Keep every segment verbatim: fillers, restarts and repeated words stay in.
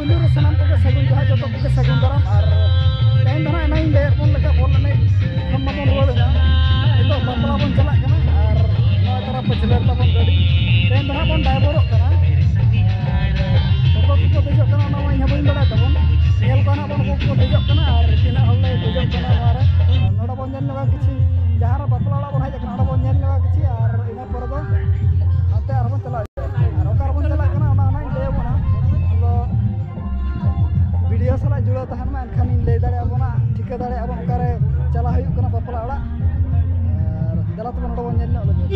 ᱯᱩᱭᱞᱩ ᱨᱮ ᱥᱟᱱᱟᱢ ᱠᱚᱜᱮ ᱥᱟᱹᱜᱩᱱ ᱡᱚᱦᱟᱨ, ᱡᱚᱛᱚ ᱠᱚᱜᱮ ᱥᱟᱹᱜᱩᱱ ᱫᱟᱨᱟᱢ᱾ ᱟᱨ ᱛᱮᱦᱮᱧ ᱫᱚ ᱱᱟᱦᱟᱜ ᱮᱱᱟᱝ ᱤᱧ ᱞᱟᱹᱭᱟᱫ ᱵᱚᱱ ᱞᱮᱠᱟ ᱵᱚᱞ ᱮᱱᱮᱡ ᱠᱷᱚᱱ ᱢᱟᱵᱚᱱ ᱨᱩᱣᱟᱹᱲ ᱮᱱᱟ᱾ ᱱᱤᱛᱚᱜ ᱵᱟᱯᱞᱟ ᱵᱚᱱ ᱪᱟᱞᱟᱜ ᱠᱟᱱᱟ ᱟᱨ ᱱᱚᱣᱟ ᱛᱟᱨᱟ ᱯᱟᱹᱪᱷᱞᱟᱹ ᱛᱟᱵᱚᱱ ᱜᱟᱹᱰᱤ᱾ ᱛᱮᱦᱮᱧ ᱫᱚ ᱱᱟᱦᱟᱜ ᱵᱚᱱ ᱰᱟᱭᱵᱚᱨᱚᱜ ᱠᱟᱱᱟ᱾ ᱟᱨ ᱚᱠᱚᱭ ᱠᱚᱠᱚ ᱫᱮᱡᱚᱜ ᱠᱟᱱᱟ ᱚᱱᱟ ᱢᱟ ᱤᱧ ᱦᱚᱸ ᱵᱟᱹᱧ ᱵᱟᱲᱟᱭ ᱛᱟᱵᱚᱱ᱾ ᱧᱮᱞ ᱠᱚᱣᱟ ᱱᱟᱦᱟᱜ ᱵᱚᱱ ᱚᱠᱚᱭ ᱠᱚᱠᱚ ᱫᱮᱡᱚᱜ ᱠᱟᱱᱟ ᱟᱨ ᱛᱤᱱᱟᱹᱜ ᱦᱚᱲ ᱞᱮ ᱫᱮᱡᱚᱜ ᱠᱟᱱᱟ ᱱᱚᱣᱟ ᱨᱮ᱾ ᱱᱚᱰᱮ ᱵᱚᱱ ᱧᱮᱞ ᱧᱚᱜᱟ ᱠᱤᱪᱷᱤ, ᱡᱟᱦᱟᱸ ᱨᱮ ᱵᱟᱯᱞᱟ ᱚᱲᱟᱜ ᱵᱚᱱ ᱦᱮᱡ ᱟᱠᱟᱱᱟ ᱚᱸᱰᱮ ᱵᱚᱱ ᱧᱮᱞ ᱧᱚᱜᱟ ᱠᱤᱪᱷᱤ ᱟᱨ ᱤᱱᱟᱹ ᱯᱚᱨᱮ ᱫᱚ ᱦᱟᱱᱛᱮ ᱟᱨᱦᱚᱸ ᱵᱚᱱ ᱪᱟᱞᱟᱜᱼᱟ᱾ ᱟᱨ ᱚᱠᱟ ᱨᱮᱵᱚᱱ ᱪᱟᱞᱟᱜ ᱠᱟᱱᱟ ᱚᱱᱟ ᱦᱚᱸ ᱱᱟᱦᱟᱜ ᱤᱧ ᱞᱟᱹᱭ ᱟᱵᱚᱱᱟ᱾ ᱟᱫᱚ ᱵᱷᱤᱰᱤᱭᱳ ᱥᱟᱞᱟᱜ ᱡᱩᱲᱟᱹᱣ ᱛᱟᱦᱮᱱ ᱢᱟ, ᱮᱱᱠᱷᱟᱱ ᱤᱧ ᱞᱟᱹᱭ ᱫᱟᱲᱮᱭᱟᱵᱚᱱᱟ, ᱴᱷᱤᱠᱟᱹ ᱫᱟᱲᱮᱭᱟᱜᱼᱟ ᱵᱚᱱ ᱚᱠᱟᱨᱮ ᱪᱟᱞᱟᱜ ᱦᱩᱭᱩᱜ ᱠᱟᱱᱟ ᱵᱟᱯᱞᱟ ᱚᱲᱟᱜ᱾ ᱟᱨ ᱫᱮᱞᱟ ᱛᱟᱵᱚᱱ ᱱᱚᱰᱮ ᱵᱚᱱ ᱧᱮᱞ ᱧᱚᱜ ᱞᱮᱜᱮ᱾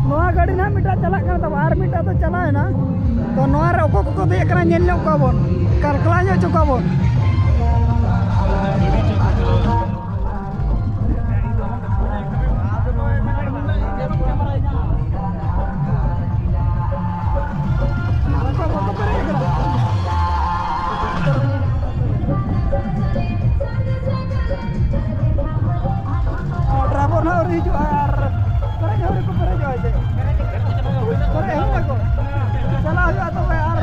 ᱱᱚᱣᱟ ᱜᱟᱹᱰᱤ ᱱᱟᱦᱟᱜ ᱢᱤᱫᱴᱟᱝ ᱪᱟᱞᱟᱜ ᱠᱟᱱ ᱛᱟᱵᱚᱱᱟ, ᱟᱨ ᱢᱤᱫᱴᱟᱝ ᱫᱚ ᱪᱟᱞᱟᱣ ᱮᱱᱟ᱾ ᱛᱚ ᱱᱚᱣᱟ ᱨᱮ ᱚᱠᱚᱭ ᱠᱚᱠᱚ ᱫᱮᱡ ᱟᱠᱟᱱᱟ ᱧᱮᱞ ᱧᱚᱜ ᱠᱚᱣᱟ ᱵᱚᱱ, ᱠᱟᱨᱠᱞᱟ ᱧᱚᱜ ᱦᱚᱪᱚ ᱠᱚᱣᱟ ᱵᱚᱱ᱾ ᱰᱨᱟᱭᱵᱷᱟᱨ ᱦᱚᱸ ᱟᱹᱣᱨᱤ ᱦᱤᱡᱩᱜᱼᱟ ᱟᱨ ᱯᱮᱨᱮᱡ ᱦᱚᱸ ᱟᱹᱣᱨᱤ ᱠᱚ ᱯᱮᱨᱮᱡᱚᱜᱼᱟ ᱡᱮ᱾ ᱯᱮᱨᱮᱡ ᱦᱩᱭᱩᱜ ᱟᱠᱚ᱾ ᱪᱟᱞᱟᱜ ᱦᱩᱭᱩᱜᱼᱟ ᱛᱚᱵᱮ ᱟᱨ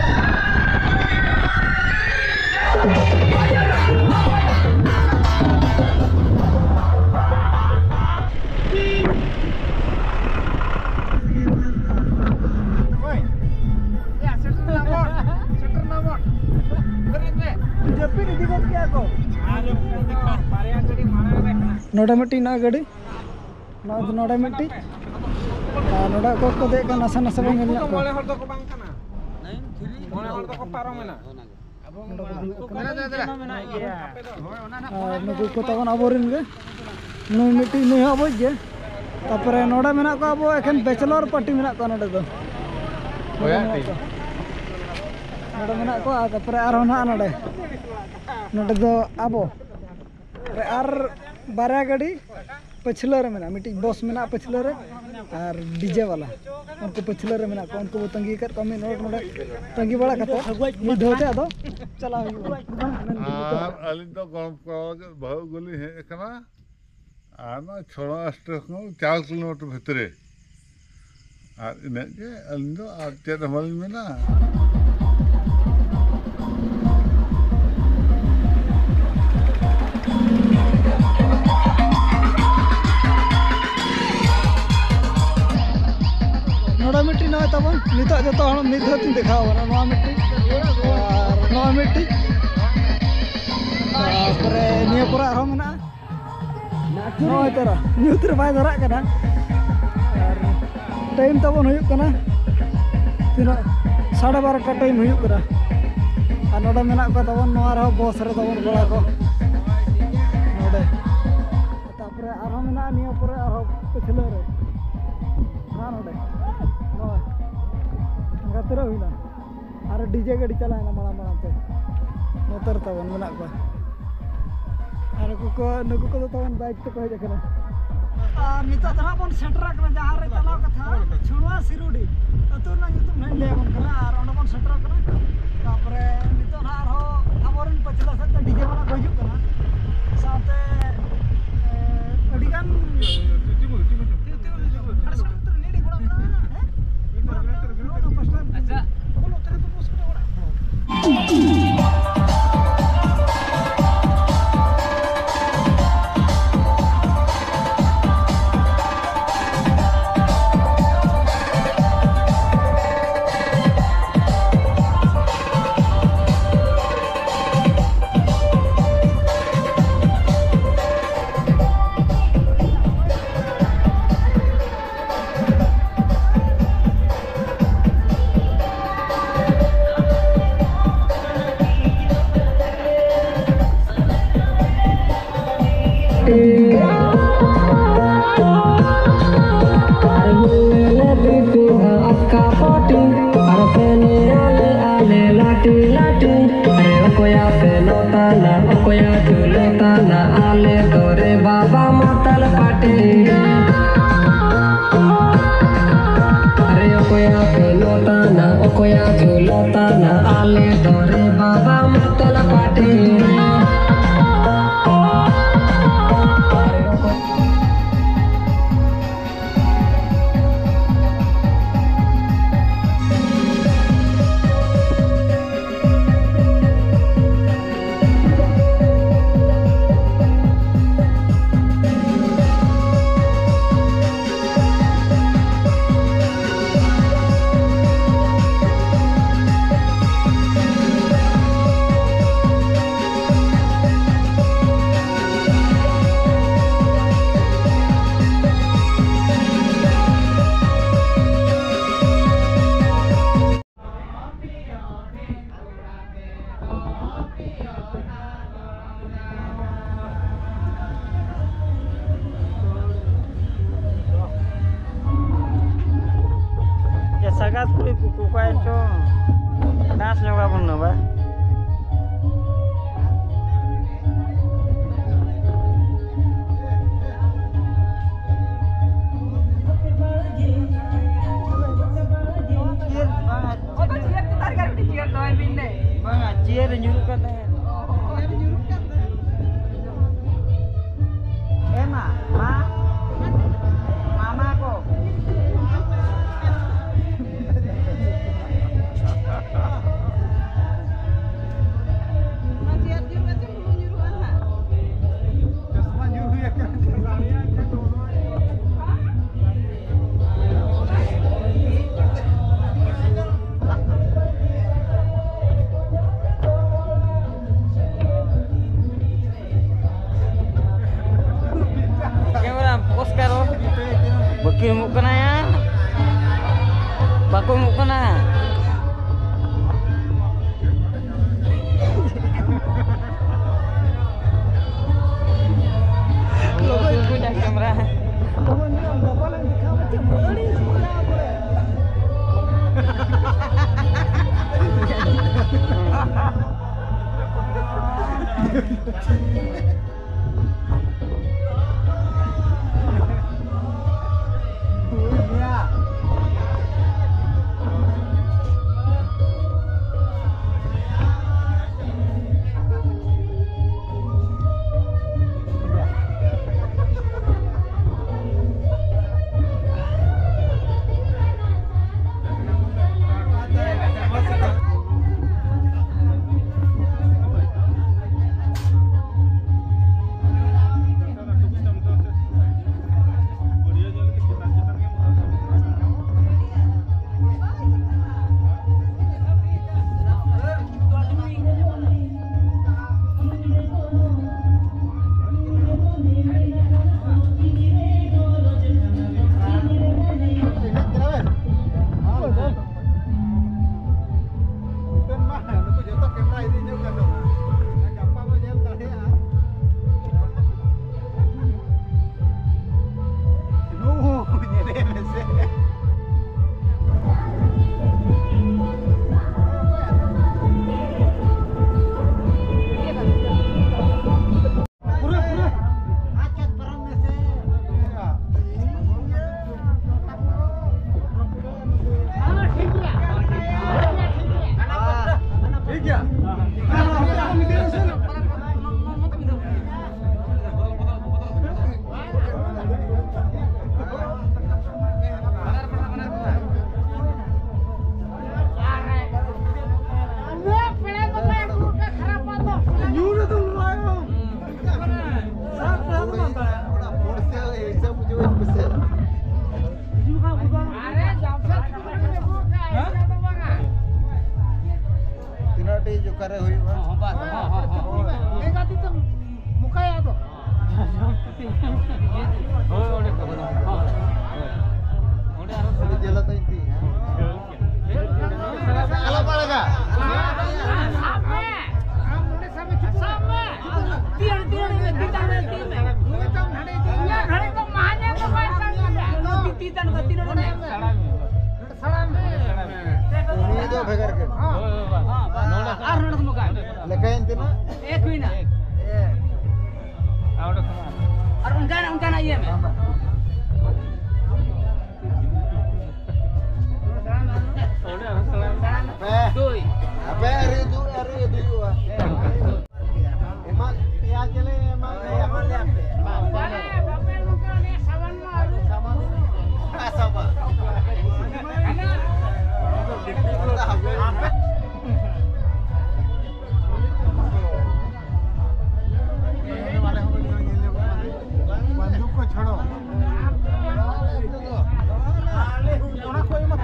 ᱡᱟᱹᱯᱤᱫ ᱤᱫᱤ ᱜᱚᱫ ᱠᱮᱜᱼᱟ ᱠᱚ᱾ ᱱᱚᱰᱮ ᱢᱤᱫᱴᱤᱡ ᱱᱚᱣᱟ ᱜᱟᱹᱰᱤ, ᱱᱚᱣᱟ ᱫᱚ ᱱᱚᱰᱮ ᱢᱤᱫᱴᱤᱡ, ᱟᱨ ᱱᱚᱰᱮ ᱚᱠᱚᱭ ᱠᱚ ᱫᱮᱡ ᱠᱟᱱᱟ ᱱᱟᱥᱮ ᱱᱟᱥᱮ ᱵᱚᱱ ᱧᱮᱞ ᱧᱚᱜ ᱠᱚᱣᱟ᱾ ᱢᱚᱬᱮ ᱦᱚᱲ ᱫᱚᱠᱚ ᱵᱟᱝ ᱠᱟᱱᱟ, ᱢᱚᱬᱮ ᱦᱚᱲ ᱫᱚᱠᱚ ᱯᱟᱨᱚᱢ ᱮᱱᱟ᱾ ᱱᱚᱰᱮ ᱠᱚ ᱫᱩᱲᱩᱵ ᱠᱟᱱᱟ᱾ ᱟᱨ ᱱᱩᱠᱩ ᱠᱚ ᱛᱟᱵᱚᱱ ᱟᱵᱚᱨᱮᱱ ᱜᱮ, ᱱᱩᱭ ᱢᱤᱫᱴᱤᱡ, ᱱᱩᱭ ᱦᱚᱸ ᱟᱵᱚᱭᱤᱡ ᱜᱮ᱾ ᱛᱟᱯᱚᱨᱮ ᱱᱚᱰᱮ ᱢᱮᱱᱟᱜ ᱠᱚᱣᱟ ᱟᱵᱚ ᱮᱠᱷᱮᱱ ᱵᱮᱪᱮᱞᱚᱨ ᱯᱟᱨᱴᱤ ᱢᱮᱱᱟᱜ ᱠᱚᱣᱟ ᱱᱚᱰᱮ ᱫᱚ᱾ ᱱᱚᱰᱮ ᱢᱮᱱᱟᱜ ᱠᱚᱣᱟ᱾ ᱱᱚᱰᱮ ᱢᱮᱱᱟᱜ ᱠᱚᱣᱟ, ᱛᱟᱯᱚᱨᱮ ᱟᱨᱦᱚᱸ ᱱᱟᱦᱟᱜ ᱱᱚᱰᱮ, ᱱᱚᱰᱮ ᱫᱚ ᱟᱵᱚ᱾ ᱟᱨ ᱵᱟᱨᱭᱟ ᱜᱟᱹᱰᱤ ᱯᱟᱹᱪᱷᱞᱟᱹ ᱨᱮ ᱢᱮᱱᱟᱜᱼᱟ, ᱢᱤᱫᱴᱤᱡ ᱵᱚᱥ ᱢᱮᱱᱟᱜᱼᱟ ᱯᱟᱹᱪᱷᱞᱟᱹ ᱨᱮ, ᱟᱨ ᱰᱤᱡᱮ ᱵᱟᱞᱟ ᱩᱱᱠᱩ ᱯᱟᱹᱪᱷᱞᱟᱹ ᱨᱮ ᱢᱮᱱᱟᱜ ᱠᱚᱣᱟ᱾ ᱩᱱᱠᱩ ᱵᱚ ᱛᱟᱺᱜᱤ ᱟᱠᱟᱫ ᱠᱚᱣᱟ ᱢᱤᱫ ᱦᱚᱲ ᱱᱚᱰᱮ ᱛᱟᱺᱜᱤ ᱵᱟᱲᱟ ᱠᱟᱛᱮ ᱢᱤᱫ ᱫᱷᱟᱣ ᱛᱮ ᱟᱫᱚ ᱪᱟᱞᱟᱣ ᱦᱩᱭᱩᱜᱼᱟ᱾ ᱟᱨ ᱟᱹᱞᱤᱧ ᱫᱚ ᱜᱚᱲᱚᱢ ᱠᱚᱲᱟ ᱞᱟᱹᱜᱤᱫ ᱵᱟᱹᱦᱩ ᱟᱹᱜᱩ ᱞᱤᱧ ᱦᱮᱡ ᱟᱠᱟᱱᱟ᱾ ᱟᱨ ᱱᱚᱣᱟ ᱪᱷᱚᱲᱟ ᱥᱴᱮᱥᱚᱱ ᱠᱷᱚᱱ ᱪᱟᱨ ᱠᱤᱞᱳᱢᱤᱴᱟᱨ ᱵᱷᱤᱛᱨᱤ᱾ ᱟᱨ ᱤᱱᱟᱹᱜ ᱜᱮ ᱟᱹᱞᱤᱧ ᱫᱚ, ᱟᱨ ᱪᱮᱫ ᱦᱚᱸ ᱵᱟᱹᱞᱤᱧ ᱢᱮᱱᱟ᱾ ᱱᱚᱰᱮ ᱢᱤᱫᱴᱤᱡ ᱱᱚᱜᱼᱚᱭ ᱛᱟᱵᱚᱱ ᱱᱤᱛᱚᱜ ᱡᱚᱛᱚ ᱦᱚᱲ ᱢᱤᱫ ᱫᱷᱟᱣ ᱛᱤᱧ ᱫᱮᱠᱷᱟᱣ ᱟᱵᱚᱱᱟ, ᱱᱚᱣᱟ ᱢᱤᱫᱴᱤᱡ ᱟᱨ ᱱᱚᱣᱟ ᱢᱤᱫᱴᱤᱡ, ᱛᱟᱨᱯᱚᱨᱮ ᱱᱤᱭᱟᱹ ᱯᱚᱨᱮ ᱟᱨᱦᱚᱸ ᱢᱮᱱᱟᱜᱼᱟ᱾ ᱱᱚᱜᱼᱚᱭ ᱛᱚᱨᱟ ᱧᱩᱛ ᱨᱮ ᱵᱟᱭ ᱫᱷᱚᱨᱟᱜ ᱠᱟᱱᱟ᱾ ᱟᱨ ᱴᱟᱭᱤᱢ ᱛᱟᱵᱚᱱ ᱦᱩᱭᱩᱜ ᱠᱟᱱᱟ ᱛᱤᱱᱟᱹᱜ? ᱥᱟᱲᱮ ᱵᱟᱨᱚᱴᱟ ᱴᱟᱭᱤᱢ ᱦᱩᱭᱩᱜ ᱠᱟᱱᱟ᱾ ᱟᱨ ᱱᱚᱰᱮ ᱢᱮᱱᱟᱜ ᱠᱚᱣᱟ ᱛᱟᱵᱚᱱ, ᱱᱚᱣᱟ ᱨᱮᱦᱚᱸ ᱵᱚᱥ ᱨᱮ ᱛᱟᱵᱚᱱ ᱠᱚᱲᱟ ᱠᱚ ᱱᱚᱰᱮ᱾ ᱛᱟᱯᱚᱨᱮ ᱟᱨᱦᱚᱸ ᱢᱮᱱᱟᱜᱼᱟ ᱱᱤᱭᱟᱹ ᱯᱚᱨᱮ ᱟᱨᱦᱚᱸ ᱯᱟᱹᱪᱷᱞᱟᱹ ᱨᱮ᱾ ᱟᱨ ᱱᱚᱰᱮ ᱱᱚᱜᱼᱚᱭ ᱜᱟᱛᱮ ᱨᱮ ᱦᱩᱭᱱᱟ᱾ ᱟᱨ ᱰᱤᱡᱮ ᱜᱟᱹᱰᱤ ᱪᱟᱞᱟᱣᱮᱱᱟ ᱢᱟᱲᱟᱝ ᱢᱟᱲᱟᱝ ᱛᱮ᱾ ᱱᱚᱛᱮ ᱨᱮ ᱛᱟᱵᱚᱱ ᱢᱮᱱᱟᱜ ᱠᱚᱣᱟ᱾ ᱟᱨ ᱱᱩᱠᱩ ᱠᱚ, ᱱᱩᱠᱩ ᱠᱚᱫᱚ ᱛᱟᱵᱚᱱ ᱵᱟᱭᱤᱠ ᱛᱮᱠᱚ ᱦᱮᱡ ᱟᱠᱟᱱᱟ᱾ ᱟᱨ ᱱᱤᱛᱚᱜ ᱫᱚ ᱦᱟᱸᱜ ᱵᱚᱱ ᱥᱮᱴᱮᱨ ᱟᱠᱟᱱᱟ ᱡᱟᱦᱟᱸ ᱨᱮ ᱪᱟᱞᱟᱣ ᱠᱟᱛᱷᱟ, ᱪᱷᱩᱲᱣᱟ ᱥᱤᱨᱩᱰᱤ ᱟᱹᱛᱩ ᱨᱮᱱᱟᱜ ᱧᱩᱛᱩᱢ ᱱᱟᱦᱟᱜ ᱤᱧ ᱞᱟᱹᱭ ᱟᱵᱚᱱ ᱠᱟᱱᱟ᱾ ᱟᱨ ᱚᱸᱰᱮ ᱵᱚᱱ ᱥᱮᱴᱮᱨ ᱟᱠᱟᱱᱟ᱾ ᱛᱟᱨᱯᱚᱨᱮ ᱱᱤᱛᱚᱜ ᱱᱟᱦᱟᱜ ᱟᱨᱦᱚᱸ ᱟᱵᱚᱨᱮᱱ ᱯᱟᱹᱪᱷᱞᱟᱹ ᱥᱮᱫ ᱛᱮ ᱰᱤᱡᱮ ᱵᱟᱞᱟ ᱠᱚ ᱦᱤᱡᱩᱜ ᱠᱟᱱᱟ᱾ ᱥᱟᱶᱛᱮ, ᱮ, ᱟᱹᱰᱤᱜᱟᱱ ᱚᱠᱚᱭᱟᱜ ᱯᱮ ᱞᱚᱛᱟᱱᱟ, ᱚᱠᱚᱭᱟᱜ ᱪᱩᱞᱚᱛᱟᱱᱟ, ᱟᱞᱮ ᱫᱚᱨᱮ ᱵᱟᱵᱟ ᱢᱟᱛᱟᱞ ᱯᱟᱴ ᱟᱨᱮ ᱚᱠᱚᱭᱟᱜ ᱵᱮᱞᱚ ᱛᱟᱱᱟ, ᱚᱠᱚᱭᱟᱜ ᱡᱩᱞᱚ ᱛᱟᱱᱟ, ᱟᱞᱮ ᱫᱚᱨᱮ ᱵᱟᱵᱟ ᱢᱟᱛᱚᱞ ᱯᱟᱴᱤ᱾ ᱭᱟ ᱥᱟᱜᱟᱛ ᱠᱩᱲᱤ ᱠᱚ ᱚᱠᱟ ᱪᱚᱝ ᱰᱟᱱᱥ ᱧᱚᱜ ᱟᱵᱚᱱ ᱱᱟ ᱵᱟ᱾ ᱚ, ᱛᱚ ᱪᱤᱭᱟᱨ ᱪᱮᱛᱟᱱ ᱨᱮ ᱟᱨ ᱢᱤᱫᱴᱤᱡ ᱪᱤᱭᱟᱨ ᱫᱚᱦᱚᱭ ᱵᱤᱱ ᱫᱮ᱾ ᱵᱟᱝᱟ, ᱪᱤᱭᱟᱨ ᱨᱮ ᱧᱩᱨᱩᱜ ᱠᱟᱱ ᱛᱟᱦᱮᱸᱫ᱾ ᱚ, ᱪᱤᱭᱟᱨ ᱨᱮ ᱧᱩᱨᱩᱜ ᱠᱟᱱ ᱛᱟᱦᱮᱸᱫ᱾ ᱮ ᱢᱟ, ᱢᱟ᱾ ᱢᱟᱢᱟ ᱠᱚ᱾ ᱚᱱᱟ ᱪᱤᱭᱟᱨ ᱡᱩᱨ ᱠᱟᱛᱮ ᱦᱩᱲᱩ ᱧᱩᱨᱩᱜᱼᱟ ᱱᱟᱦᱟᱜ᱾ ᱪᱚᱥᱢᱟ ᱧᱩᱨ ᱦᱩᱭ ᱟᱠᱟᱱᱟ᱾ ᱠᱮᱢᱮᱨᱟ ᱯᱳᱥᱴ ᱠᱟᱨᱚ᱾ ᱵᱟᱹᱠᱤ ᱮᱢᱚᱜ ᱠᱟᱱᱟ ᱭᱟ᱾ ᱵᱟᱠᱚ ᱮᱢᱚᱜ ᱠᱟᱱᱟ᱾ ᱞᱚᱜᱚᱱ ᱠᱚ ᱧᱟᱢ ᱠᱮᱢᱮᱨᱟ᱾ ᱚᱠᱟᱨᱮ ᱦᱩᱭᱩᱜᱼᱟ? ᱦᱚᱸ, ᱦᱚᱸ, ᱵᱟᱥ, ᱦᱚᱸ, ᱦᱚᱸ, ᱦᱚᱸ᱾ ᱞᱮᱸᱜᱟ ᱛᱤ ᱛᱮᱢ ᱢᱚᱠᱟᱭᱟ ᱟᱫᱚ᱾ ᱦᱳᱭ, ᱚᱸᱰᱮ ᱠᱷᱚᱱ, ᱦᱳᱭ᱾ ᱚᱸᱰᱮ ᱟᱨᱦᱚᱸ ᱟᱹᱰᱤ ᱡᱮᱞᱟ ᱛᱟᱹᱧ ᱛᱤ, ᱦᱮᱸ? ᱟᱞᱚ ᱯᱟᱲᱟᱜᱟ᱾ ᱥᱟᱵ ᱢᱮ᱾ ᱟᱢ ᱱᱚᱰᱮ ᱥᱟᱵ ᱢᱮ, ᱪᱩᱯ ᱢᱮ᱾ ᱥᱟᱵ ᱢᱮ᱾ ᱛᱤ ᱟᱲᱮ, ᱛᱤ ᱟᱲᱮ ᱢᱮ, ᱛᱤ ᱟᱲᱮ ᱢᱮ, ᱛᱤ ᱢᱮ᱾ ᱱᱩᱭ ᱛᱟᱢ ᱱᱟᱰᱮ ᱤᱫᱤ ᱢᱮ᱾ ᱱᱟᱰᱮ ᱫᱚ ᱢᱟᱦᱟ ᱧᱮᱞ ᱫᱚ ᱵᱟᱭ ᱥᱟᱵ ᱢᱮᱭᱟ᱾ ᱛᱤ ᱛᱟᱱ ᱠᱚ ᱛᱤ ᱱᱚᱰᱮ ᱢᱮ᱾ ᱥᱟᱲᱟᱢ ᱢᱮ᱾ ᱩᱱᱤ ᱫᱚ ᱵᱷᱮᱜᱟᱨ ᱜᱮ᱾ ᱦᱚᱸ, ᱦᱚᱸ, ᱵᱟᱥ᱾ ᱱᱚᱰᱮ ᱟᱨ ᱱᱚᱰᱮ ᱠᱷᱚᱱ ᱵᱟᱠᱷᱟᱱ᱾ ᱞᱮᱠᱷᱟᱭᱮᱱ ᱛᱤᱱᱟᱹᱜ? ᱮᱠ ᱦᱩᱭᱱᱟ᱾ ᱮᱠ᱾ ᱟᱨ ᱚᱸᱰᱮ ᱠᱷᱚᱱ᱾ ᱟᱨ ᱚᱱᱠᱟᱱᱟᱜ, ᱚᱱᱠᱟᱱᱟᱜ ᱤᱭᱟᱹ ᱢᱮ᱾ ᱚᱸᱰᱮ ᱟᱨᱦᱚᱸ ᱥᱟᱲᱟᱢ ᱢᱮ᱾ ᱦᱟᱯᱮ᱾ ᱫᱩᱭ᱾ ᱦᱟᱯᱮ, ᱟᱹᱣᱨᱤ ᱩᱫᱩᱜ, ᱟᱹᱣᱨᱤ ᱩᱫᱩᱜ ᱦᱩᱭᱩᱜᱼᱟ᱾ ᱮᱢᱟ ᱯᱮᱭᱟ ᱪᱮᱞᱮ ᱮᱢᱟ ᱞᱮᱭᱟ᱾ ᱮᱢᱟ ᱞᱮᱭᱟ ᱯᱮ᱾ ᱵᱟᱯᱮ ᱱᱚᱝᱠᱟ ᱱᱮ ᱥᱟᱵᱟᱱ ᱢᱟ ᱟᱹᱣᱨᱤ᱾ ᱥᱟᱵᱟᱱ᱾ ᱚᱠᱟ ᱥᱟᱵᱟᱱ? ᱦᱟᱱᱟ᱾ ᱵᱟᱱᱫᱩᱠ ᱠᱚ ᱪᱷᱟᱲᱚ᱾ ᱚᱱᱟ ᱠᱚ ᱮᱢᱟ᱾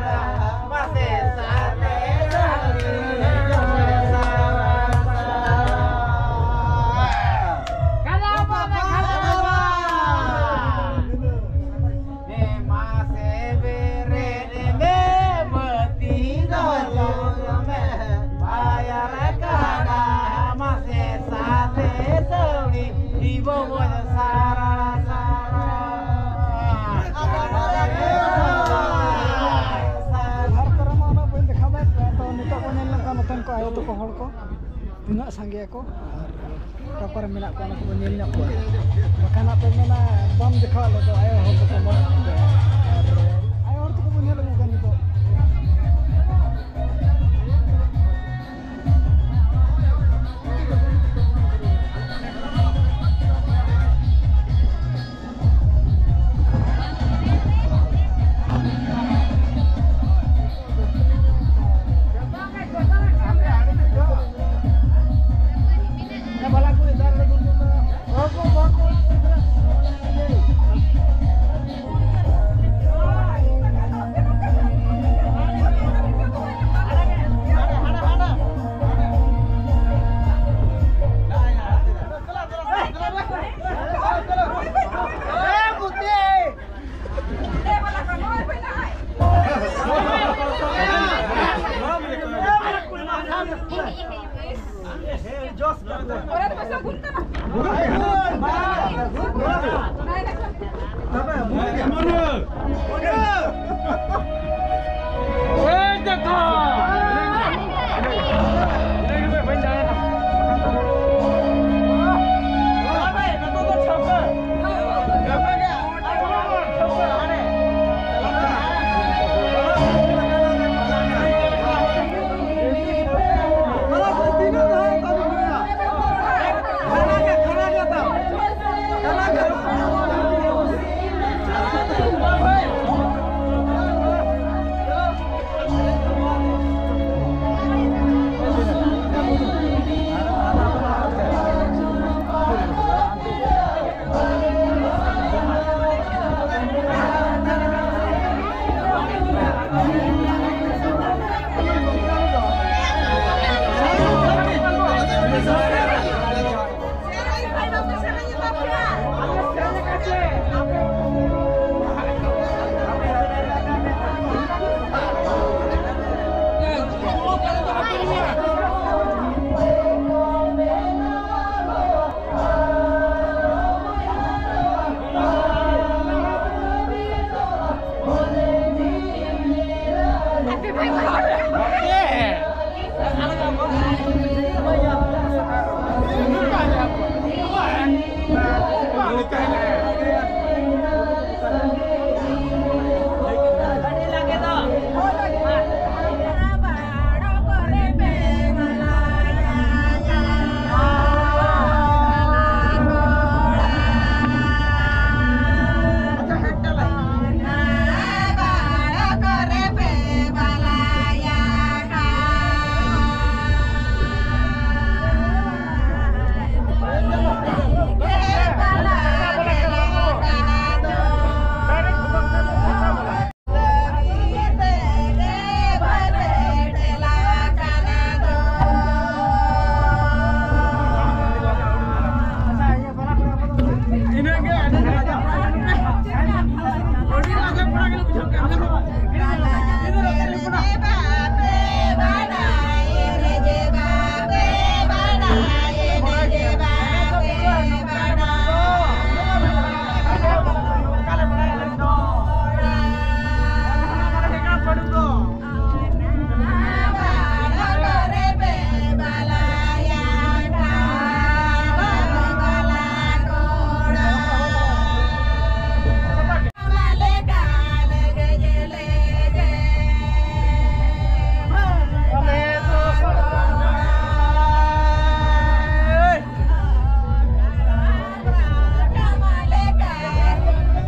ᱢᱟᱥᱮ ᱵᱮᱨᱮᱫ ᱢᱮ, ᱵᱟᱹᱛᱤ ᱫᱚ ᱡᱩᱞ ᱢᱮ, ᱵᱟᱭᱟᱨ ᱠᱟᱰᱟ ᱢᱟᱥᱮ ᱥᱟᱛᱮ ᱥᱟᱹᱣᱲᱤ, ᱰᱤᱵᱟᱹ ᱵᱚᱱ ᱥᱟᱨᱟ ᱥᱟᱨᱟ᱾ ᱞᱟᱦᱟ ᱨᱮ ᱢᱟ ᱩᱱᱟᱹᱜ ᱵᱟᱹᱧ ᱫᱮᱠᱷᱟᱣ ᱞᱮᱫ ᱠᱚᱣᱟ, ᱛᱚ ᱱᱤᱛᱚᱜ ᱵᱚᱱ ᱧᱮᱞ ᱞᱮᱱᱠᱷᱟᱱ ᱱᱚᱛᱮᱱ ᱠᱚ ᱟᱭᱳ ᱛᱟᱠᱚ ᱦᱚᱲ ᱠᱚ ᱛᱤᱱᱟᱹᱜ ᱥᱟᱸᱜᱮ ᱟᱠᱚ ᱟᱨ ᱚᱠᱟ ᱠᱚᱨᱮ ᱢᱮᱱᱟᱜ ᱠᱚᱣᱟ, ᱚᱱᱟ ᱠᱚᱵᱚᱱ ᱧᱮᱞ ᱧᱚᱜ ᱠᱚᱣᱟ᱾ ᱵᱟᱠᱷᱟᱱ ᱦᱟᱸᱜ ᱯᱮ ᱢᱮᱱᱟ, "ᱵᱟᱢ ᱫᱮᱠᱷᱟᱣ ᱟᱞᱮ ᱫᱚ ᱟᱭᱳ ᱦᱚᱲ ᱛᱟᱠᱚ ᱵᱟᱹᱱᱩᱜ ᱠᱚᱣᱟ?" ᱟᱨ ᱟᱭᱳ ᱦᱚᱲ ᱛᱟᱠᱚ ᱵᱚᱱ ᱧᱮᱞ ᱟᱹᱜᱩ ᱠᱚᱣᱟ ᱱᱤᱛᱚᱜ᱾